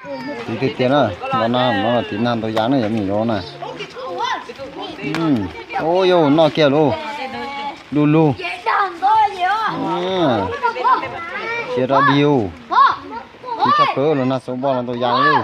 Tiv tiag tiag na, no no no tiv nag ntau yam na yog me nyuam na. Ua yus noj kiag lug, lug lug. Cia rau dig, tiv tshaj plaws los nag xob npoj los ntau yam li.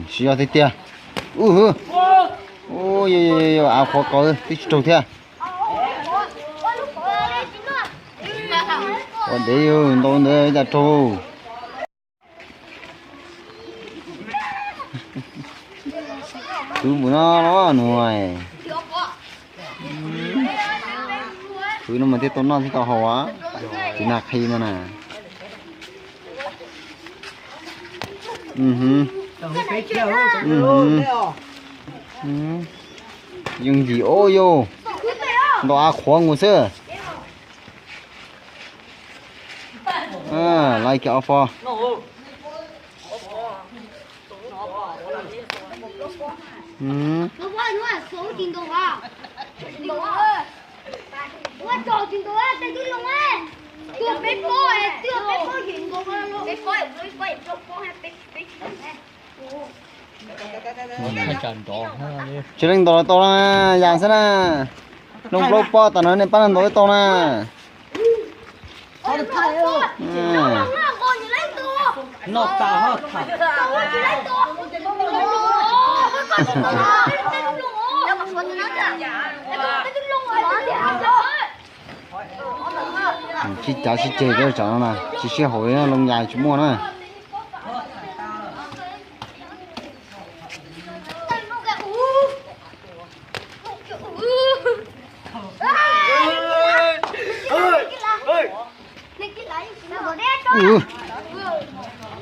Siv zog tiag tiag. Ub hwv, av qhuav qos twb tsis raug thiab. Ua dev ntau ntawd cas raug. Khwv npaum no los nus, khwv no mas thiaj tau noj thiaj tau haus, tiv nag qhi no na. Yooj yim ub yus, ntaus av qhuav nkaus xwb. Laiv kiag ob pob. Tsis leej ntaus los tau na, yam xwb na. Loo plaub pob tas no nej pab leej ntaus tau na. Sib cav sib ceg rau tsam no na, tsis sib haum li na, loo yas tsis muaj na.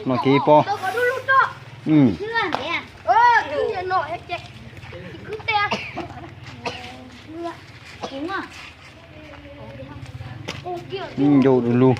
Noj kiag ib pob. Ncauj du lug.